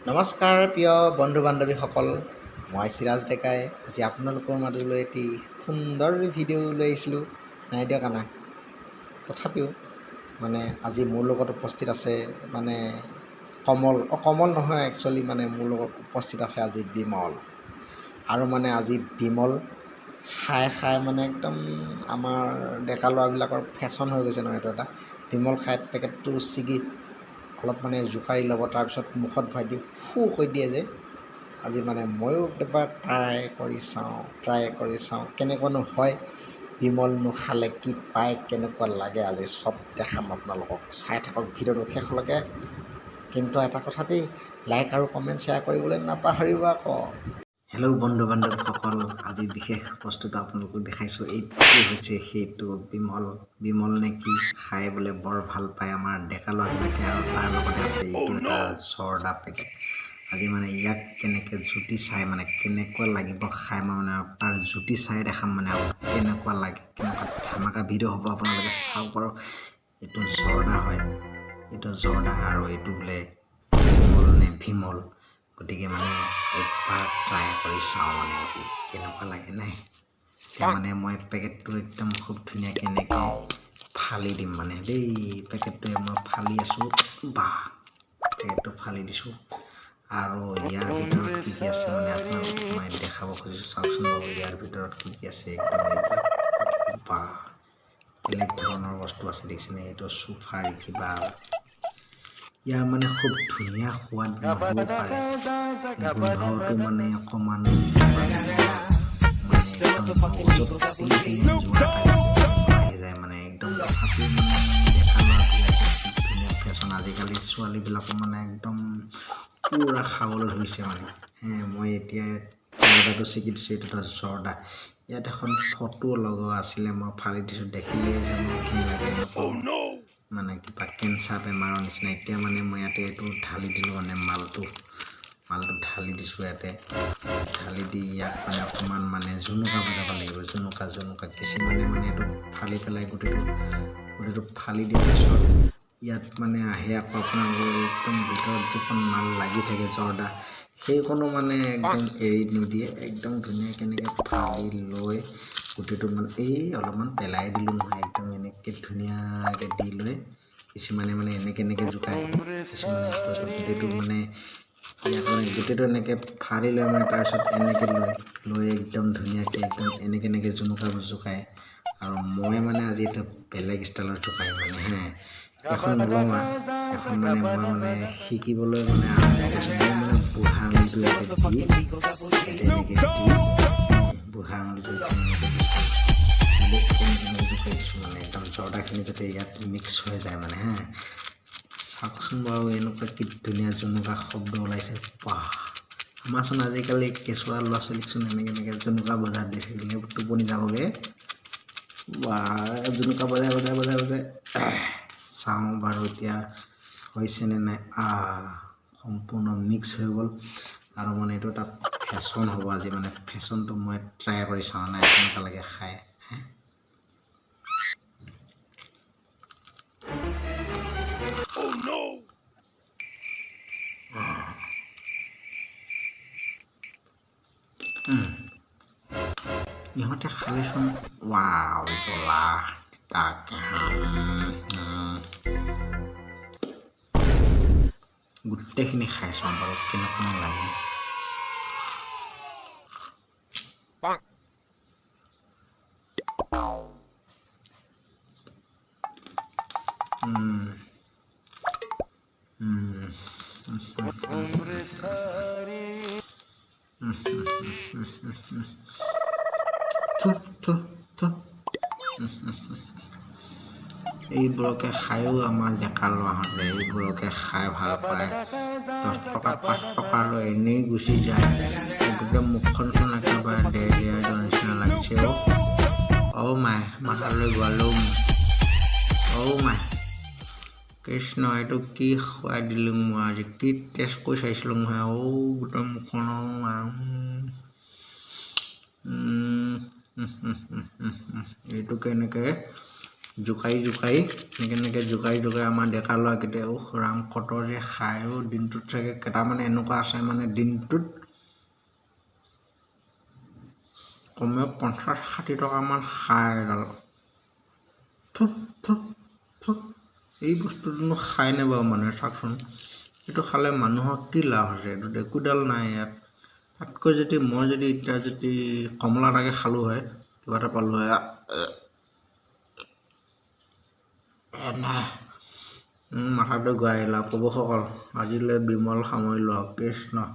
নমস্কাৰ প্ৰিয় বন্ধু বান্ধৱীসকল, মই চিৰাজ ডেকাই আজি আপোনালোকৰ মাজলৈ এটি সুন্দৰ ভিডিঅ' লৈ আহিছিলোঁ। নাই দিয়ক আনা, তথাপিও মানে আজি মোৰ লগত উপস্থিত আছে মানে কমল, কমল নহয় একচুৱেলি, মানে মোৰ লগত উপস্থিত আছে আজি বিমল। আৰু মানে আজি বিমল খাই খাই মানে একদম আমাৰ ডেকা ল'ৰাবিলাকৰ ফেশ্বন হৈ গৈছে নহয় এইটো এটা। বিমল খাই পেকেটটো ছিগি অলপ মানে জোকাৰি ল'ব, তাৰপিছত মুখত ভৰাই দি ফু কৈ দিয়ে যে। আজি মানে ময়ো এবাৰ ট্ৰাই কৰি চাওঁ, কেনেকুৱানো হয়, বিমলনো খালে কি পায়, কেনেকুৱা লাগে, আজি চব দেখাম আপোনালোকক। চাই থাকক ভিডিঅ'টো শেষলৈকে। কিন্তু এটা কথা দেই, লাইক আৰু কমেণ্ট শ্বেয়াৰ কৰিবলৈ নাপাহৰিব আকৌ। হেল্ল' বন্ধু বান্ধৱীসকল, আজি বিশেষ বস্তুটো আপোনালোকক দেখাইছোঁ। এইটো হৈছে সেইটো বিমল। বিমল নে কি খাই বোলে বৰ ভাল পায় আমাৰ ডেকা ল'ৰাবিলাকে। আৰু তাৰ লগতে আছে এইটো এটা জৰ্দা পেকেট। আজি মানে ইয়াক কেনেকৈ জুতি চাই মানে কেনেকুৱা লাগিব খাই, মই মানে তাৰ জুতি চাই দেখাম মানে কেনেকুৱা লাগে, কেনেকুৱা ধামাকা ভিডিঅ' হ'ব আপোনালোকে চাওক বাৰু। এইটো জৰ্দা হয়, এইটো জৰ্দা আৰু এইটো বোলে বিমল নে ভীমল। গতিকে মানে একবাৰ ট্ৰাই কৰি চাওঁ মানে আজি কেনেকুৱা লাগে নাই। এতিয়া মানে মই পেকেটটো একদম খুব ধুনীয়াকৈ এনেকৈ ফালি দিম মানে দেই। পেকেটটোৱে মই ফালি আছোঁ, বাহ, পেকেটটো ফালি দিছোঁ। আৰু ইয়াৰ ভিতৰত কি কি আছে মানে আপোনালোকক মই দেখাব খুজিছোঁ। চাওকচোন বাৰু ইয়াৰ ভিতৰত কি কি আছে। একদম এইবিলাক বাহ, বেলেগ ধৰণৰ বস্তু আছে দেখিছেনে। এইটো চুফাৰী কিবা, ইয়াৰ মানে খুব ধুনীয়া সোৱাদ নহ'ব পাৰে, গোন্ধটো মানে অকণমান মানে একদম মগজত যোৱা আহি যায় মানে একদম। তথাপিও মানে ডেকা ল'ৰাবিলাকে খুব ধুনীয়া ফেশ্বন, আজিকালি ছোৱালীবিলাকো মানে একদম পূৰা খাবলৈ ধৰিছে মানে। হে, মই এতিয়া জৰ্দাটো ছিগি দিছোঁ। এইটো এটা জৰ্দা, ইয়াত এখন ফটো লগোৱা আছিলে, মই ফালি দিছোঁ। দেখিলেই জানো ঘিণ লাগে, এনেকুৱা মানে কিবা কেঞ্চাৰ বেমাৰৰ নিচিনা। এতিয়া মানে মই ইয়াতে এইটো ঢালি দিলোঁ, মানে মালটো ঢালি দিছোঁ ইয়াতে। ঢালি দি ইয়াক মানে অকণমান মানে জুনুকা বজাব লাগিব, জুনুকা জুনুকা। কিছুমানে মানে এইটো ফালি পেলাই গোটেইটো ফালি দিয়াৰ পিছত ইয়াত মানে আহে আকৌ আপোনালোকৰ একদম ভিতৰত যিখন মাল লাগি থাকে জৰ্দা, সেইখনো মানে একদম এৰি নিদিয়ে, একদম ধুনীয়াকৈ এনেকৈ ফালি লৈ গোটেইটো মানে এই অলপমান পেলাই দিলোঁ নহয়, একদম এনেকৈ ধুনীয়াকৈ দি লৈ কিছুমানে মানে এনেকৈ এনেকৈ জোকায়, কিছুমানে আকৌ এইটো গোটেইটো মানে ইয়াত মানে গোটেইটো এনেকৈ ফালি লৈ মানে তাৰপিছত এনেকৈ লৈ লৈ একদম ধুনীয়াকৈ একদম এনেকৈ এনেকৈ জুনুকা জোকায়। আৰু মই মানে আজি এটা বেলেগ ষ্টাইলত জোকাইম মানে হে, এখন নলওঁ, এখন মানে মই মানে শিকিবলৈ মানে আৰম্ভ কৰিছোঁ। মই মানে বুঢ়া আঙুলিটো ইয়াতে দি ইয়াতে এনেকৈ দি বুঢ়া আঙুলিটো এনেকৈ দিছোঁ, এনেকৈ জোকাই দিছোঁ মানে একদম জৰ্দাখিনি যাতে ইয়াত মিক্স হৈ যায় মানে হে। চাওকচোন বাৰু এনেকুৱা কি ধুনীয়া জুনুকা শব্দ ওলাইছে, বাহ। আমাৰচোন আজিকালি কেঁচুৱা ল'ৰা ছোৱালীকচোন এনেকৈ এনেকৈ জুনুকা বজাই দি থাকিলে টোপনি যাবগৈ। বাহ, জুনুকা বজাই বজাই বজাই বজাই চাওঁ বাৰু এতিয়া হৈছেনে নাই। সম্পূৰ্ণ মিক্স হৈ গ'ল। আৰু মানে এইটো এটা ফেশ্বন হ'ব আজি, মানে ফেশ্বনটো মই ট্ৰাই কৰি চাওঁ নাই কেনেকুৱা লাগে খাই। হে, ইহঁতে খালেচোন ৱাও জ্বলা তাকে। গোটেইখিনি খাই চাওঁ বাৰু কেনেকুৱানো লাগে। এইবোৰকে খায়ো আমাৰ ডেকা ল'ৰাহঁতে এইবোৰকে খাই ভাল পায়। 10 টকা 5 টকা লৈ এনেই গুচি যায়। গোটেই মুখখনচোন একেবাৰে দেৰ দেৰ নিচিনা লাগিছে। অ' মাই, মাথালৈ গ'লো মই। অ' মাই কৃষ্ণ, এইটো কি খুৱাই দিলোঁ মই আজি, কি টেষ্ট কৰি চাইছিলোঁ মই। অ' গোটেই মুখখন এইটো কেনেকৈ জোকাৰি জোকাৰি এনেকৈ এনেকৈ জোকাৰি জোকাৰি আমাৰ ডেকা ল'ৰাকেইটাই উফ ৰাম কত যে খায় অ'। দিনটোত চাগে কেইটামান এনেকুৱা আছে মানে দিনটোত কমেও 50-60 টকামান খায় এডাল। থুপ থুপ থুপ, এই বস্তুটোনো খায়নে বাৰু মানুহে? চাওকচোন, এইটো খালে মানুহৰ কি লাভ আছে? এইটোত একোডাল নাই ইয়াত। তাতকৈ যদি মই যদি এতিয়া যদি কমলা এটাকে খালোঁ হয়, কিবা এটা পালোঁ হয়। নাই, মাথাটো ঘূৰাই আহিল। প্ৰভুসকল, আজিলৈ বিমল সামৰিলোঁ। কৃষ্ণ।